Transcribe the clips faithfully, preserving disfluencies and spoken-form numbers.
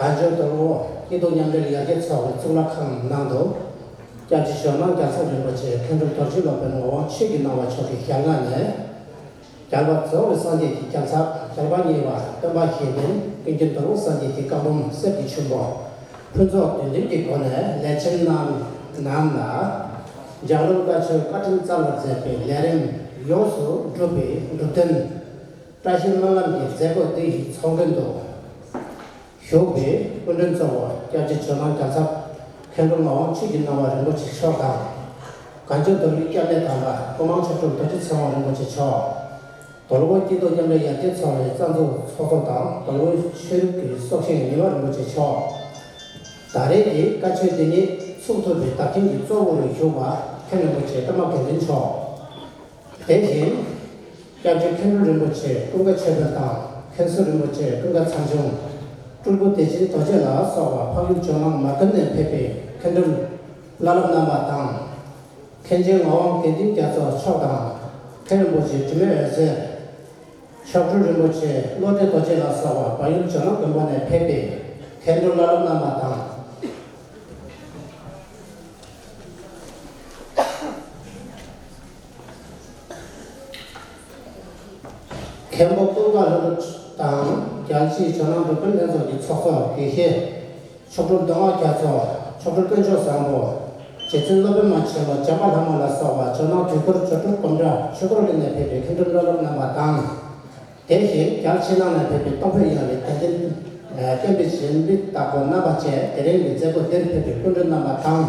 བོད་ལྗོངས་དོལ་པོ་སྐྱིད་སྡུག་མཉམ་འབྲེལ་ཡར་རྒྱས་ཚོགས་པའི་གཙུག་ལག་ཁང་ནང་དུ། སྐྱབས་རྗེ་ཇོ་ནང་རྒྱལ་ཚབ་རིན་པོ་ཆེ་མཁན་སྤྲུལ་རྡོ་རྗེ་སློབ་དཔོན་ངག་དབང་ཆོས་ཀྱི་སྣང་བ་མཆོག་གི་ཞལ་སྔ་ནས། རྒྱལ་བ་རྫོགས་པའི་སངས་རྒྱས་ཀྱི་རྒྱལ་ཚབ་རྒྱལ་བ་ཉེ་བ་སྟོན་པ་གཞན་ཕན་ཀུན་མཁྱེན་དོལ་པོ་སངས་རྒྱས་ཀྱི་བཀའ་འབུམ་གསེར་གྱི་ཆུན་པོ་ཕུན་ཚོགས་བདུན་ལྡན་གྱི་སྒོ་ནས་ལས་བྱེད་རྣམས་རྣམས་ལ་ལྗགས་ལུང་བཀའ་ཆོས་བཀའ་དྲིན་སྩལ་བར་མཛད་པའི་ལས་རིམ་ཡོངས་སུ་གྲུབ་པའི་འགྲུབ་དོན། བཀྲ་ཤིས་སྨོན་ལམ་གྱི་མཛད་སྒོ་འདི་ཡི་ཚོགས་མགོན་དུ་བཞུགས་པའི་སྐུ་མགྲོན་གཙོ་བོ་སྐྱབས་རྗེ་ཇོ་ནང་རྒྱལ་ཚབ་མཁན་སྤྲུལ་ངག་དབང་ཆོས་ཀྱི་སྣང་བ་རིན་པོ་ཆེ་མཆོག་དང་། གངས་ལྗོངས་དོལ་པོའི་སྐྱབས་གནས་དམ་པ་སྐུ་མང་མཆོག་སྤྲུལ་རྡོ་རྗེ་ཚེ་དབང་རིན་པོ་ཆེ་མཆོག་དོལ་པོ་སྐྱིད་སྡུག་མཉམ་འབྲེལ་ཡར་རྒྱས་ཚོགས་པའི་རྩ་འཛུགས་ཚོགས་གཙོ་དང་དོལ་པོའི་ཆོས་རིག་གི་སྲོག་ཤིང་ཉི་མ་རིན་པོ་ཆེ་མཆོག་ད་རེས་ཀྱི་བཀའ་ཆོས་འདི་ཉིད་ཚུགས་ཐུབ་པའི་བདག་རྐྱེན་གྱི་གཙོ་བོ་རུ་བཞུགས་པ་མཁན་རིན་པོ་ཆེ་ཀརྨ་དགེ་འདུན་མཆོག་དེ་བཞིན། སྐྱབས་རྗེ་མཁན་སྤྲུལ་རིན་པོ་ཆེ་ཀུན་དགའ་ཆོས་འཕེལ་དང་མཁན་ཟུར་རིན་པོ་ཆེ་ཀུན་དགའ་ཚངས་ཆུང་། སྤྲུལ་སྐུ་བདེ་ཆེན་རྡོ་རྗེ་ལ་སོགས་པ་འཕགས་ཡུལ་ཇོ་ནང་མ་དགོན་ནས་ཕེབས་པའི་མཁན་སྤྲུལ་བླ་སློབ་རྣམ་པ་དང་། མཁན་ཆེན་ངག་དབང་དགེ་འདུན་རྒྱ་མཚོ་མཆོག་དང་། མཁན་རིན་པོ་ཆེ་དྲི་མེད་འོད་ཟེར། མཆོག་སྤྲུལ་རིན་པོ་ཆེ་བློ་གྲོས་རྡོ་རྗེ་ལ་སོགས་པ་འཕགས་ཡུལ་ཇོ་ནང་དགོན་པ་ནས་ཕེབས་པའི་མཁན་སྤྲུལ་བླ་སློབ་རྣམ་པ་དང་། མཁན་པོ་ཀུན་དགའ་ལྷུན་གྲུབ་དང་རྒྱལ་སྤྱིའི་ཇོ་ནང་འབྲུག་པའི་ལྷན་ཚོགས་ཀྱི་ཚོགས་གཙོ་དགེ་བཤེས་མཆོག་སྤྲུལ་མདོ་སྔགས་རྒྱ་མཚོ། མཆོག་སྤྲུལ་དཀོན་མཆོག་བཟང་པོ། རྗེ་བཙུན་སློབ་དཔོན་མ་ཆེན་མོ་བྱམས་པ་ལྷ་མོ་ལ་སོགས་པ་ཇོ་ནང་དུས་འཁོར་ཇོ་སྤྲུལ་སྒོམ་གྲྭ་ཆོས་སྐོར་གླིང་ནས་ཕེབས་པའི་མཁན་སྤྲུལ་བླ་སློབ་རྣམ་པ་དང་། དེ་བཞིན་རྒྱལ་ཕྱི་ནང་ནས་ཕེབས་པའི་གཏོང་ཕོད་ཡངས་པའི་དད་ལྡན་བསྟན་པའི་གཞོན་པའི་བདག་པོ་རྣམ་པ་བཅས་དེ་རིང་གི་མཛད་སྒོ་འདིར་ཕེབས་པའི་སྐུ་མགྲོན་རྣམ་པ་དང་།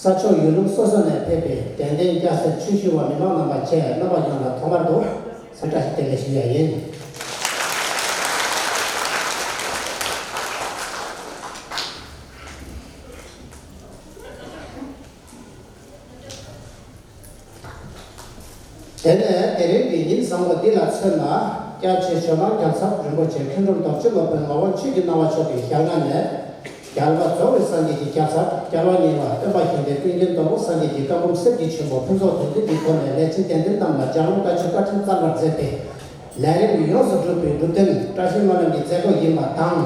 ས་ཕྱོགས་ཡུལ་ལུང་སོ་སོ་ནས་ཕེབས་པའི་དད་ལྡན་སྐྱ་སེར་ཆོས་ཞུ་བ་མི་མང་རྣམ་པ་བཅས་རྣམ་པ་ཡོངས་ལ་ཐོག་མར་དུ་འཚམས་བཀྲ་ཤིས་བདེ་ལེགས་ཞུ་ཡ་ཡིན། དེ་ནས་དེ་རིང་གི་ཉིན་བཟང་པོ་འདི་ལ་མཚོན་ན། སྐྱབས་རྗེ་ཇོ་ནང་རྒྱལ་ཚབ་རིན་པོ་ཆེ་མཁན་སྤྲུལ་རྡོ་རྗེ་སློབ་དཔོན་ངག་དབང་ཆོས་ཀྱི་སྣང་བ་མཆོག་གི་ཞལ་སྔ་ནས། རྒྱལ་བ་རྫོགས་པའི་སངས་རྒྱས་ཀྱི་རྒྱལ་ཚབ་རྒྱལ་བ་ཉེ་བ་སྟོན་པ་གཞན་ཕན་ཀུན་མཁྱེན་དོལ་པོ་སངས་རྒྱས་ཀྱི་བཀའ་འབུམ་གསེར་གྱི་ཆུན་པོ་ཕུན་ཚོགས་དོན་ལྡན་གྱི་སྒོ་ནས་ལས་བྱེད་དད་ལྡན་རྣམས་ལ་ལྗགས་ལུང་བཀའ་ཆོས་བཀའ་དྲིན་སྩལ་བར་མཛད་པའི་ལས་རིམ་ཡོངས་སུ་གྲུབ་པའི་འགྲུབ་དོན་བཀྲ་ཤིས་སྨོན་ལམ་གྱི་མཛད་སྒོ་ཡིན་པ་དང་།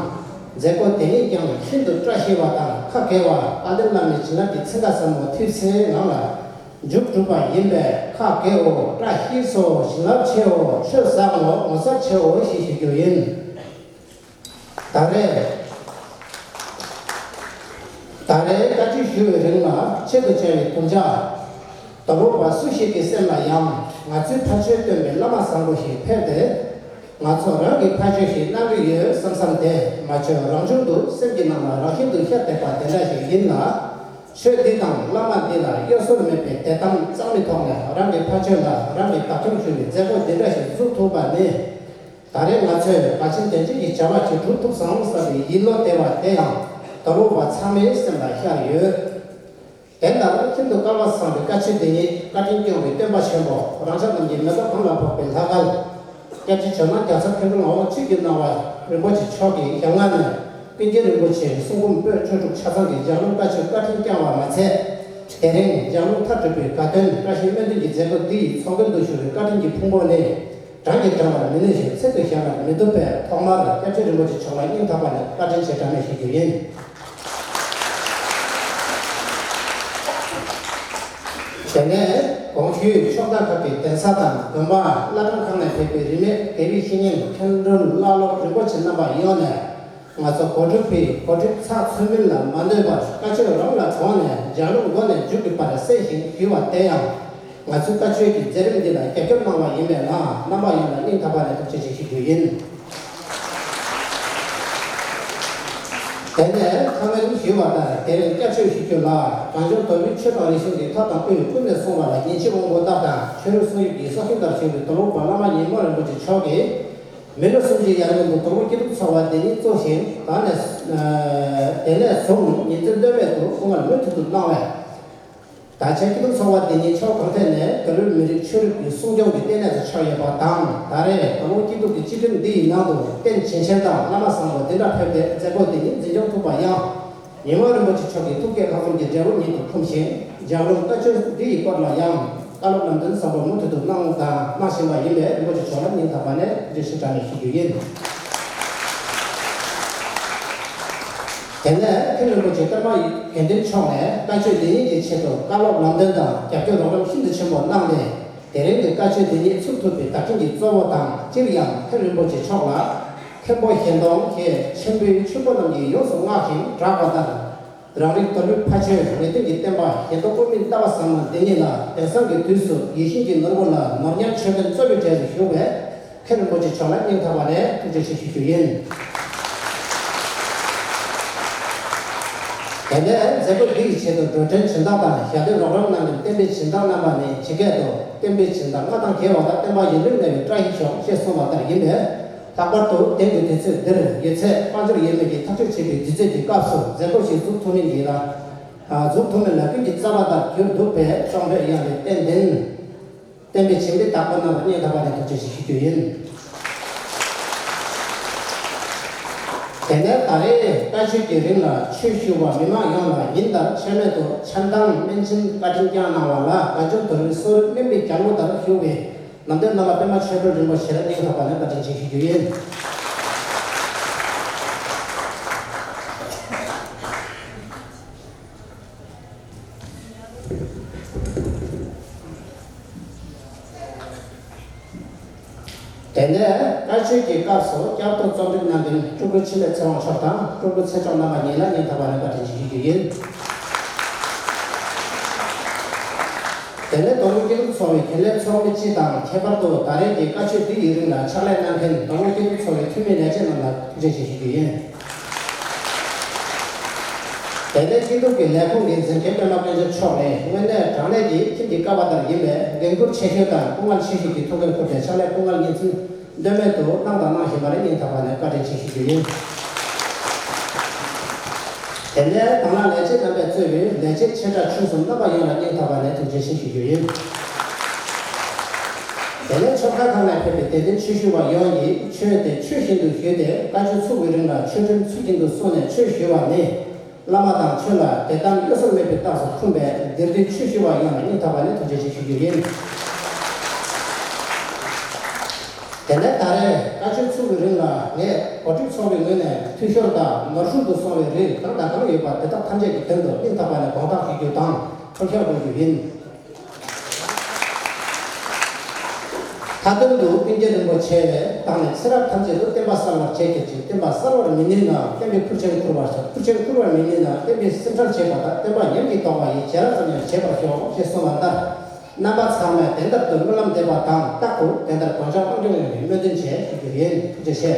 མཛད་སྒོ་དེ་ཉིད་ཀྱང་ཤིན་ཏུ་བཀྲ་ཤིས་པ་དང་ཁ་དགེ་བ་དཔལ་ལྡན་བླ་མའི་བྱིན་རླབས་ཀྱི་ཚན་ཁ་ཟབ་མོ་ཐོས་ཚེ་ངང་ལ་མཇུག་གྲུབ་པ་ཡིན་པས། ཁ་དགེའོ་བཀྲ་ཤིས་སོ། བྱིན་རླབས་ཆེའོ་ཆོས་ཟབ་མོ་ངོ་མཚར་ཆེའོ་ཞེས་ཞུ་རྒྱུ་ཡིན། ད་རེས། ད་རེས་བཀའ་ཆོས་ཞུ་བའི་རིང་ལ་ཆེད་དུ་བཅར་བའི་གདུལ་བྱ། དོལ་པོ་པ་སུ་ཞིག་གི་སེམས་ལ་ཡང་ང་ཚོའི་ཕ་ཆོས་སྟོན་པའི་བླ་མ་བཟང་པོ་ཞིག་ཕེབས་ཏེ། ང་ཚོ་རང་གི་ཕ་ཆོས་ཤིག་གནང་གི་ཡོད་བསམ་བསམ་དེ་མ་བྱོས་རང་བྱུང་དུ་སེམས་ཀྱི་ནང་ལ་རང་བཞིན་དུ་ཤར་བསྡད་པ་དེ་འདྲ་ཞིག་ཡིན་ལ། ཆོས་འདི་དང་བླ་མ་འདི་ལ་གཡོ་ཟོལ་མེད་པའི་དད་དམ་གཙང་མའི་ཐོག་ནས་རང་གི་ཕ་ཆོས་ལ་རང་གིས་བདག་སྐྱོང་ཞུ་བའི་མཛད་སྒོ་འདི་འདྲ་ཞིག་བཙུགས་ཐུབ་པ་ནི། ད་རེས་ང་ཚོས་དགའ་ཆེན་དོན་ཆེན་གྱི་བྱ་བ་ཞིག་སྒྲུབ་ཐུབ་སོང་བསམ་པའི་ཡིད་བློ་བདེ་བ་དེ་ཡང་དོལ་པོ་པ་ཚང་མའི་སེམས་ལ་ཤར་ཡོད། དེ་ལྟར་ཤིན་ཏུ་སྐལ་བ་བཟང་པའི་བཀའ་ཆོས་འདི་ཉིད་བཀའ་དྲིན་སྐྱོང་བའི་སྟོན་པ་ཆེན་པོ་རང་ཅག་རྣམས་ཀྱི་མེ་ཏོག་གང་ལ་ཕོག་པའི་ལྷ་སྐལ། སྐྱབས་རྗེ་ཇོ་ནང་རྒྱལ་ཚབ་མཁན་སྤྲུལ་ངག་དབང་ཆོས་ཀྱི་སྣང་བ་རིན་པོ་ཆེ་མཆོག་གི་ཞལ་སྔ་ནས་ཀུན་མཁྱེན་རིན་པོ་ཆེའི་གསུང་འབུམ་པོད་བཅུ་དྲུག་ཆ་ཚང་གི་ལྗགས་ལུང་བཀའ་ཆོས་བཀའ་དྲིན་བསྐྱངས་པ་མ་ཚད། དེ་རིང་ལྗགས་ལུང་མཐའ་གྲུབ་པའི་དགའ་སྟོན་བཀྲ་ཤིས་སྨོན་འདུན་གྱི་མཛད་སྒོ་འདི་ཡི་ཚོགས་མགོན་དུ་བཞུགས་པའི་བཀའ་དྲིན་གྱི་ཕུང་པོ་ནི། བགྲང་གིས་བགྲང་བར་མི་ནུས་ཤིང་ཚིག་ཏུ་བཞག་པར་མི་བཏུབ་པས། ཐོག་མར་སྐྱབས་རྗེ་རིན་པོ་ཆེ་མཆོག་ལ་སྙིང་ཐག་པ་ནས་བཀའ་དྲིན་ཆེ་བཀྲ་མེད་ཞུ་རྒྱུ་ཡིན། དེ་ནས་གོང་ཞུས་ཕྱོགས་མཐའ་ཁག་གི་གདན་ས་དང་དགོན་པ་བླ་བྲང་ཁག་ནས་ཕེབས་པའི་རིས་མེད་དགེ་བའི་བཤེས་གཉེན་མཁན་སྤྲུལ་བླ་སློབ་རིན་པོ་ཆེ་རྣམ་པ་ཡོངས་ནས། ང་ཚོ་གོ་སྒྲིག་པས་གོ་སྒྲིག་ཚགས་ཚུད་མིན་ལ་མ་ལྟོས་པར་བཀའ་ཆོས་རང་ལ་དགོངས་ནས་ལྗགས་ལུང་མགོ་ནས་མཇུག་གི་བར་གསན་ཞིང་ཞུས་པ་དེ་ཡང་། ང་ཚོའི་བཀའ་ཆོས་ཀྱི་མཛད་རིམ་འདི་ལ་རྒྱབ་སྐྱོར་གནང་བ་ཡིན་པས་ན། རྣམ་པ་ཡོངས་ལ་སྙིང་ཐག་པ་ནས་ཐུགས་རྗེ་ཆེ་ཞུ་རྒྱུ་ཡིན། དེ་ནས་ཁ་སྔོན་ཞུས་པ་ལྟར་དེ་རིང་སྐྱབས་ཆོས་ཞུ་རྒྱུ་ལ་གངས་ལྗོངས་དོལ་པོའི་ཆོས་དང་རིག་གཞུང་གི་མཐའ་དང་དབུས་ཀུན་ནས་གསུངས་པ་ལ་ཉིན་བྱེད་དབང་པོ་སྟག་དང་ཆོས་རིག་སྲུང་ཡིག་གི་སྲོག་ཤིང་ལྟར་བཞེངས་པའི་དོལ་པོ་པ་བླ་མ་ཉིན་མོ་རིན་པོ་ཆེ་མཆོག་གིས། མི་ལོ་སུམ་ཅུ་ཡར་སྔོན་དུ་དོལ་པོ་སྐྱིད་སྡུག་ཚོགས་པ་འདི་ཉིད་གཙོ་ཞིང་། ད་ནས་དེ་ནས་བཟུང་ཉིན་མཚན་ལྟོས་མེད་དུ་སྐུ་ངལ་མུ་མཐུད་དུ་གནང་བས། ད་ཆ་སྐྱིད་སྡུག་ཚོགས་པ་འདི་ཉིད་ཕྱོགས་གང་ཐད་ནས་བོད་མིའི་མི་རིགས་ཆོས་རིག་གི་སྲུང་སྐྱོང་གི་ལྟེ་གནས་སུ་ཆགས་ཡོད་པ་དང་། ད་རེས་དོལ་པོ་སྐྱིད་སྡུག་གི་སྤྱི་འགྲིམ་འདི་ཡི་ནང་དུ་རྟེན་བྱིན་ཆེན་དང་བླ་མ་བཟང་པོ་འདི་འདྲ་ཕེབས་ཏེ་མཛད་སྒོ་འདི་ཉིད་འཛིན་སྐྱོང་ཐུབ་པ་ཡང་། ཉི་མ་རིན་པོ་ཆེ་མཆོག་གི་ཐུགས་བསྐྱེད་ལྷག་བསམ་གྱི་འབྲས་བུ་ཉིད་དུ་འཁུམས་ཤིང་། ལྗགས་ལུང་བཀའ་ཆོས་འདི་ཡི་སྐོར་ལ་ཡང་བཀའ་སློབ་ལམ་སྟོན་བཟང་པོ་མུ་མཐུད་དུ་གནང་དང་གནང་བཞིན་པ་ཡིན་པས། རིན་པོ་ཆེ་མཆོག་ལ་སྙིང་ཐག་པ་ནས་ཐུགས་རྗེ་ཆེ་བཀྲ་མེད་ཞུ་རྒྱུ་ཡིན། དེ་ནས་མཁན་རིན་པོ་ཆེ་པདྨ་དགེ་འདུན་མཆོག་ནས་བཀའ་ཆོས་འདི་ཉིད་ཀྱི་ཆེད་དུ་བཀའ་སློབ་ལམ་སྟོན་དང་རྒྱབ་སྐྱོར་རོགས་རམ་ཤིན་ཏུ་ཆེན་པོ་གནང་སྟེ། དེ་རིང་གི་བཀའ་ཆོས་འདི་ཉིད་ཚུགས་ཐུབ་པའི་བདག་རྐྱེན་གྱི་གཙོ་བོ་དང་། སྤྱིར་ཡང་མཁན་རིན་པོ་ཆེ་མཆོག་ལ་མཁན་པོ་གཞན་སྟོང་གི་མཆོད་འབུལ་ཆོས་པ་རྣམས་ཀྱིས་ཡོངས་སུ་བསྔགས་ཤིང་གྲགས་པ་ལྟར། རང་རིག་དོན་གྲུབ་ཕ་ཆོས་ངེས་དོན་གྱི་བསྟན་པ་ཞེ་སྡང་ཀུན་མིན་ལྟ་བ་ཟབ་མོ་འདི་ཉིད་ལ་དེང་སང་གི་དུས་སུ་ཡིད་བཞིན་གྱི་ནོར་བུ་ལ་ནོར་ཉར་མཆོད་མཁན་གཙོ་བོའི་གྲས་སུ་བཞུགས་པའི་མཁན་རིན་པོ་ཆེ་མཆོག་ལ་སྙིང་ཐག་པ་ནས་ཐུགས་རྗེ་ཆེ་ཞུ་རྒྱུ་ཡིན། དེ་ནས་མཛད་སྒོ་འདི་ཡི་ཆེད་དུ་འགྲོ་གྲོན་སྦྱིན་བདག་དང་ཞལ་འདོན་རོགས་རམ་གནང་མཁན་བསྟན་པའི་སྦྱིན་བདག་རྣམ་པ་ནས་ཇི་སྐད་དུ། བསྟན་པའི་སྦྱིན་བདག་མངའ་ཐང་རྒྱས་པ་དང་། བསྟན་པ་ཡུན་རིང་གནས་པའི་བཀྲ་ཤིས་ཤོག་ཅེས་གསུངས་པ་ལྟར་ཡིན་པས། ལྷག་པར་དུ་དེང་གི་དུས་ཚོད་འདིར་ཡོད་ཚད་དཔལ་འབྱོར་ཡོད་མེད་ཀྱི་ཐག་གཅོད་བྱེད་པའི་དུས་ཚོད་ཀྱི་སྐབས་སུ་མཛད་སྒོ་ཞིག་འཛུགས་ཐུབ་མིན་གྱི་ལ། ཨ། འཛུགས་ཐུབ་མིན་ལ་ཀུན་གྱི་རྩ་བ་ལྟར་གྱུར་འདུག་པས། གཅོང་པོས་གཡང་བའི་རྟེན་འདིན། བསྟན་པའི་བྱིན་རླབས་དག་པ་རྣམས་ལ་སྙིང་ཐག་པ་ནས་ཐུགས་རྗེ་ཆེ་ཞུ་རྒྱུ་ཡིན། དེ་ནས་ད་རེས་བཀའ་ཆོས་ཀྱི་རིང་ལ་ཆོས་ཞུ་བ་མི་མང་ཡོངས་ལ་ཉིན་ལྟར་ཆད་མེད་དུ་ཆང་དང་སྨན་སྦྱིན་བཀའ་དྲིན་བསྐྱངས་གནང་བ་ལ་དགའ་སྐྱོ་དོན་གསོལ་སྨན་པའི་རྒྱལ་མོ་ལྟར་བཞུགས་པའི་ལམ་སྟོན་བླ་མ་པདྨ་ཆོས་སྒྲོན་རིན་པོ་ཆེ་ལ་སྙིང་ཐག་པ་ནས་བཀའ་དྲིན་ཆེ་ཞུ་རྒྱུ་ཡིན། དེ་ནས་བཀའ་ཆོས་ཀྱི་སྐབས་སུ་བསྐྱར་དུ་རྩོམ་སྒྲིག་གནང་མཁན་སྤྲུལ་སྐུ་འཆི་མེད་ཚེ་དབང་མཆོག་དང་སྤྲུལ་སྐུ་ཚེ་མཆོག་རྣམ་པ་གཉིས་ལ་སྙིང་ཐག་པ་ནས་བཀའ་དྲིན་ཆེ་ཞུ་རྒྱུ་ཡིན། དེ་ནས་དོལ་པོ་སྐྱིད་སྡུག་ཚོགས་པའི་འགན་ལེན་ཚོགས་མི་སྤྱི་དང་། ཁྱད་པར་དུ་ད་རེས་ཀྱི་བཀའ་ཆོས་འདི་ཡི་རིང་ལ་ཕྱག་ལས་གནང་མཁན་དོལ་པོ་སྐྱིད་སྡུག་ཚོགས་པའི་འཐུས་མི་ལས་བྱེད་རྣམས་ལ་ཐུགས་རྗེ་ཆེ་ཞུ་རྒྱུ་ཡིན། དེ་ནས་སྐྱིད་སྡུག་གི་ལས་ཁུངས་ཀྱི་འཛིན་སྐྱོང་པདྨ་དཀོན་མཆོག་མཆོག་ནས་དངོས་གནས་དྲང་གནས་ཀྱི་ཁྱིམ་གྱི་ཀ་བ་ལྟར་ཡིན་པས། འགན་འཁུར་ཆེ་ཤོས་དང་སྐུ་ངལ་ཆེ་ཤོས་ཀྱི་ཐུགས་འགན་འཁུར་ཏེ་ཕྱག་ལས་སྐུ་ངལ་ཉིན་མཚན་ལྟོས་མེད་དུ་གནང་དང་གནང་བཞིན་པ་ལ་སྙིང་ཐག་པ་ནས་བཀའ་དྲིན་ཆེ་ཞུ་རྒྱུ་ཡིན། དེ་ནས་དང་བླངས་ལས་བྱེད་རྣམ་པས་གཙོས་པའི་ལས་བྱེད་ཆེ་ཕྲ་ཆུང་གསུམ་རྣམ་པ་ཡོངས་ལ་སྙིང་ཐག་པ་ནས་ཐུགས་རྗེ་ཆེ་ཞུ་རྒྱུ་ཡིན། དེ་ནས་ཆོལ་ཁ་ཁག་ནས་ཕེབས་པའི་དད་ལྡན་ཆོས་ཞུ་བ་ཡོངས་ཀྱིས་ཆོས་དེ་ཆོས་བཞིན་དུ་ཞུས་ཏེ། བཀའ་ཆོས་ཚུགས་པའི་རིང་ལ་ཆོས་ཁྲིམས་ཚུལ་བཞིན་དུ་སྲུང་ནས་ཆོས་ཞུ་བ་ནི། བླ་མ་དང་ཆོས་ལ་དད་དམ་གཡོ་ཟོལ་མེད་པའི་རྟགས་སུ་འཁུམས་པས། འདིར་འདུས་ཆོས་ཞུ་བ་ཡོངས་ལ་སྙིང་ཐག་པ་ནས་ཐུགས་རྗེ་ཆེ་ཞུ་རྒྱུ་ཡིན། དེ་ནས་ད་རེས་བཀའ་ཆོས་ཚུགས་པའི་རིང་ལ་ངས་གོ་སྒྲིག་ཚོགས་པའི་ངོས་ནས་འཐུས་ཤོར་དང་ནོར་འཁྲུལ་དུ་སོང་བའི་རིགས་གང་དང་གང་ཡོད་པ་དེ་དག་ཐམས་ཅད་ཀྱི་དོན་དུ་སྙིང་ཐག་པ་ནས་དགོངས་དག་ཞུ་རྒྱུ་དང་ཐུགས་ཞབས་འདོན་རྒྱུ་ཡིན། མཐའ་དོན་དུ་ཀུན་མཁྱེན་རིན་པོ་ཆེ་བདག་ནི་ཚེ་རབས་ཐམས་ཅད་དུ་བསྟན་པ་གསལ་བར་བྱེད་ཅེས་བྱ། བསྟན་པ་གསལ་བར་མི་ནུས་ན་བསྟན་པའི་ཁུར་ཆེན་ཁུར་བར་བྱ། ཁུར་ཆེན་ཁུར་བར་མི་ནུས་ན་བསྟན་པའི་སེམས་ཁྲལ་བྱེད་པ་དང་། བསྟན་པ་ཉམས་ཀྱིས་དོགས་པ་ཡི། བྱས་རབས་ཙམ་ཡང་བྱེད་པར་ཤོག་ཅེས་གསུངས་པ་ལྟར། རྣམ་པ་ཚང་མས་དེ་ལྟར་དུ་སྨོན་ལམ་འདེབས་པ་དང་། རྟག་ཏུ་དེ་ལྟར་དགོངས་འཆར་དབང་སྐྱོང་ཡོང་བའི་སྨོན་འདུན་ཆེ་ཞུ་རྒྱུ་ཡིན། ཐུགས་རྗེ་ཆེ།